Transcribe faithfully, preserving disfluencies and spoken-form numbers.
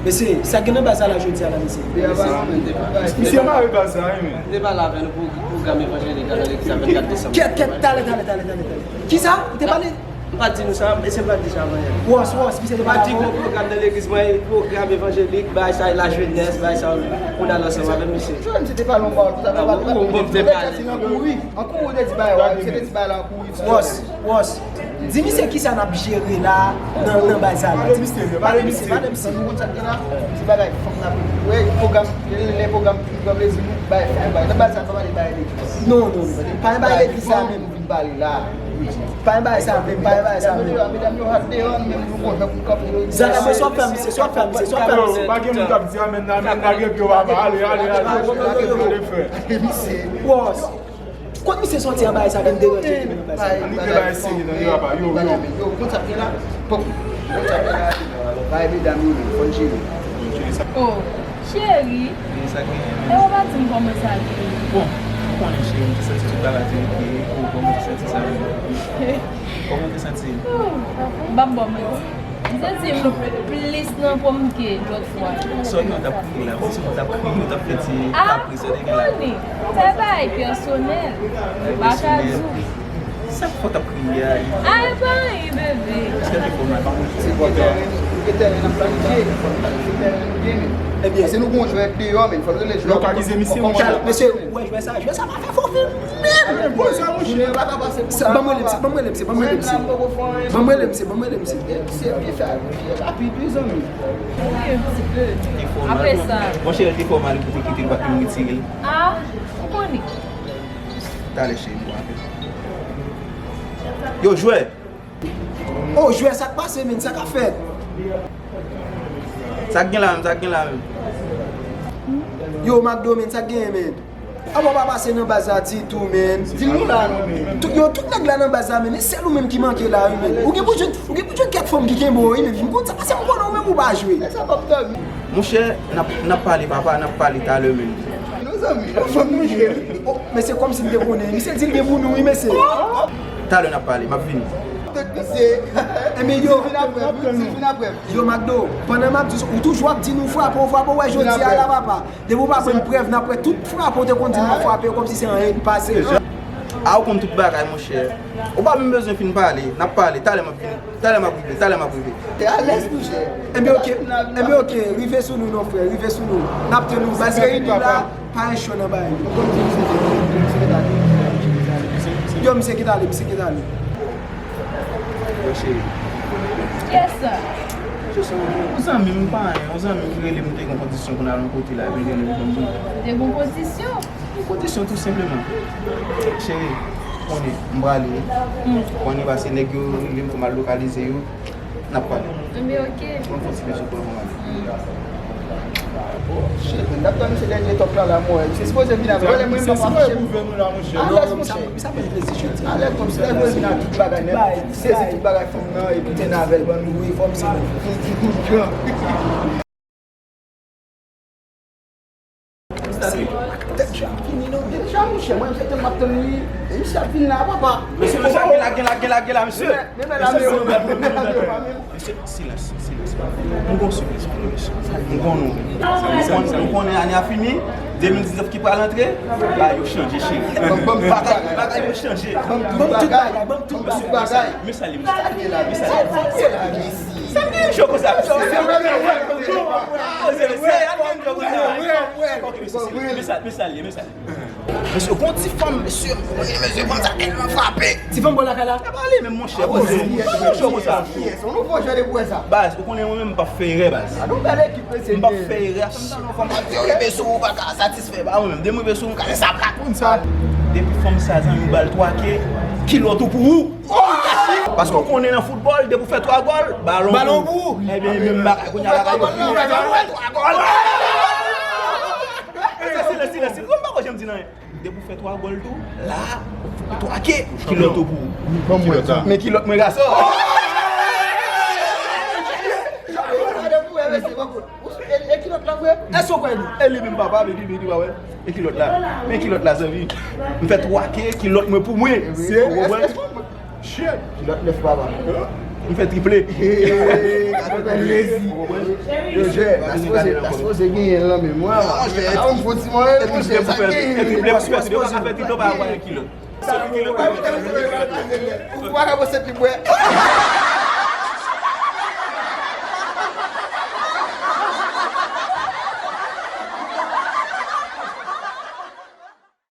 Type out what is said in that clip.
Mesye, sa gen nan baz la jodi a la, mesye? Misye mare baz la, wi, men. M te pale avè nou pou pwogram evanjelik la nan legliz la vennkat desanm. Kèt, kèt, talè, talè, talè, talè, talè. Kisa? Ou te pale? M pa t di nou sa, mesye, m pa t di sa avan yè. Wòs, wòs, misye te pale avè w. M pa t di gon pwogram nan legliz mwen, pwogram evanjelik, bagay sa, lajenès, bagay sa, pou n al ansanm avè misye. Jwenn, se te pale yon pawòl, pou sa, m pa t, m pa t, m te pale. An kouri, an kouri, ou te di bagay, misye te di bagay la an kouri. Wòs, wòs. Di misye kisa n ap jere la nan, nan baz la. Pale misye, pale misye. Pale misye, pale misye. Nou konn sa k gen la? Se bagay fanm n ap wè, pwogram, lè pwogram, pwogram lezi nou, bay fanm, bay. Nan baz la, pa pale bay legliz. Non, non, non. Pa gen bay legliz sa menm. Vin pale la. Pa gen bay sa menm, pa gen bay sa menm. Medam yo, medam yo hat deyò, nou menm nou konn jan pou n kanpe yo. Zara, sa w ap fè misye, sa w ap fè misye, sa w ap fè misye. Pa gen moun k ap di amèn, amèn, lage pye w, papa. Ale, ale, ale. Lage pye w. Ale, frè. Pale misye. Wòs. Kot misye soti an bagay sa vin deranje timoun nan bagay sa? Li te bay seri nan li papa, yo, yo. Yo, konn sa k gen la? Pòp, konn sa k gen la? Bay medam yo, men, fò n jere. Oh, cheri. E ou pa di m kòman sa te ye? Bon, ou konnen cheri, m te santi tout bagay te rete, ou kòman te santi sa menm? Kòman ou te santi? Oh, m p ap ba w manti. M santi m plis nan po m ke lòt fwa yo. Sòt non, t ap kriye la. Ou t ap kriye, ou t ap fè ti kapris, sa te gen la. Ah, m konnen. Se bagay pèsonèl. Bagay pèsonèl. Sa k fè w t ap kriye a? Ah, e pa anyen, bebe. Èske te fè w mal? Se pòtè, se pòtè n ap planifye, fò n planifye tèren nou byen, men. Ebyen, se nou gon jwè deyò, men fò n rele jwè. Lokalize misye, monchè. Mesye, ou wè jwè sa, jwè sa pa fè fo fim. Ban m rele misye, ban m rele misye, ban m rele misye. Ban m rele misye, ban m rele misye. Se byen fè, byen rapid, wi, zanmi. Wi, yon ti pe. Apre sa. Monchè, te fè w mal, ou te kite l, ou pa t menm retire l. Ah, ou konnen. Talè, cheri, m pran apèl. Yo, jwè! Oh, jwè, sa k pase, menn? Sa k ap fèt? Sa k gen la menm? Sa k gen la menm? Yo, Macdo, menn, sa k genyen, menn? Apa w pa pase nan baz la ditou, menn? Di nou la, non, menn. Tout, yo, tout nèg la nan baz la, menn. E sèl ou menm ki manke la, wi, menn. Ou gen pou jwenn, ou gen pou jwenn kèk fanm ki kenbe w, wi, menn. M konn sa, paske m konnen ou menm ou pa jwe. Monchè, n ap, n ap pale, papa, n ap pale talè, menn. Nou zanmi, nou fanm nou ye. Oh, mesye, kòmsi m te konnen. Misye di l gen pou nou, wi, mesye. Talè n ap pale, m ap vini. Tout misye. Enben, yo. Di vin apre m, wi, di vin apre m. Yo, Macdo, pandan m ap di w, ou toujou ap di nou frape, ou frape, ou wè jodi a la, papa. Depi w pa ban n prèv, n ap wè tout frape ou te konn di m ap frape yo kòmsi se anyen ki pase. A, ou konn tout bagay, monchè. Ou pa menm bezwen fin pale. N ap pale. Talè m ap vini. Talè m ap rive. Talè m ap rive. Te alèz, monchè. Enben, oke. Enben, oke. Rive sou nou, non, frè. Rive sou nou. N ap tann ou. Baz reyini la, pa gen cho nan bagay. Yo, misye kite ale, misye kite ale. Yo, cheri. Kiyès sa? Se yon zanmi m, pa anyen. Yon zanmi m ki rele m, te gen yon kondisyon pou n al yon kote la, epi l rele m pou m vini. Te gen yon kondisyon? Yon kondisyon, tou senpleman. Cheri, konnen, m prale. Hmm. Konnen, pase nèg yo rele m pou m al lokalize yo. N ap pale. Enben, oke. Mwen fè ti bezwen pou mwen ale. Shit, man, n ap tann misye dènye top la, la, mwen. Misye sipoze vin avè. Wè, lè mwen menm pa mache. Alèz, monchè. Alèz, monchè. Lè mwen vin ak tout bagay nèt. Sezi tout bagay fanm nan, epi vin avè l ban nou, wi, fò misye. Tèt jan ap vini non. Deja, monchè, mwen, se te m ap tann li. E misye ap vin la, papa. Mesye, mesye, gen la, gen la, gen la, gen la, mesye. Men, men, men, men, men, men, men, men, men. Mesye, silans, silans. Nou gon siprèz pou nou, mesye. Nou gon nou. Nou konnen ane a fini, de mil diznèf ki pral antre, bagay yo chanje, cheri. Bagay, bagay yo chanje. Ban m tout bagay, ban m tout bagay. Mesye, mesye, mesye. Sa gen cho konsa? Mesye, mesye, sa gen cho konsa? Ok, mesye, mesye, mesye, mesye, mesye. Mesye, gon ti fanm, mesye, mesye, fanm sa tèlman frape. Ti fanm bò lakay la? E pa li menm, monchè, poze w. Sa gen cho konsa? Yon nouvo jwè depi w wè sa. Baz, ou konnen mwen menm, m p ap fè erè, baz. A, nou bèl ekip, mesye. M p ap fè erè. Fanm sa, non, fanm sa, yo rive sou ou, ou pa ka satisfè. Ba, mwen menm, de m rive sou ou, m kale sa plat. Konn sa. Depi fanm sa, zanmi, ou ba l twa ke, kilòt ou pou ou. Paske w konnen nan foutbòl, depi w fè twa gòl, balon pou ou. Ebyen, e menm bagay, kounye a bagay yo fini. Silans, silans, silans, silans. Mwen pa ko janm di nan anyen. Depi w fè twa gòl tou, la, twa ke, kilòt ou pou ou. Men kilòt mwen, gason. E kilòt la vre? Èske w kwè li? E li menm papa, baby, baby, pa wè. E kilòt la. Men kilòt la, zanmi. M fè twa ke, kilòt mwen pou mwen. Se, ou konprann? Kilòt nèf papa. M fè triple. Yo, jè, ta sipoze, ta sipoze genyen l nan memwa. A, yon fo ti mwen. Triple pou fè, triple pou fè, triple pa fè kilòt. Ou pa ka panse pi bwè.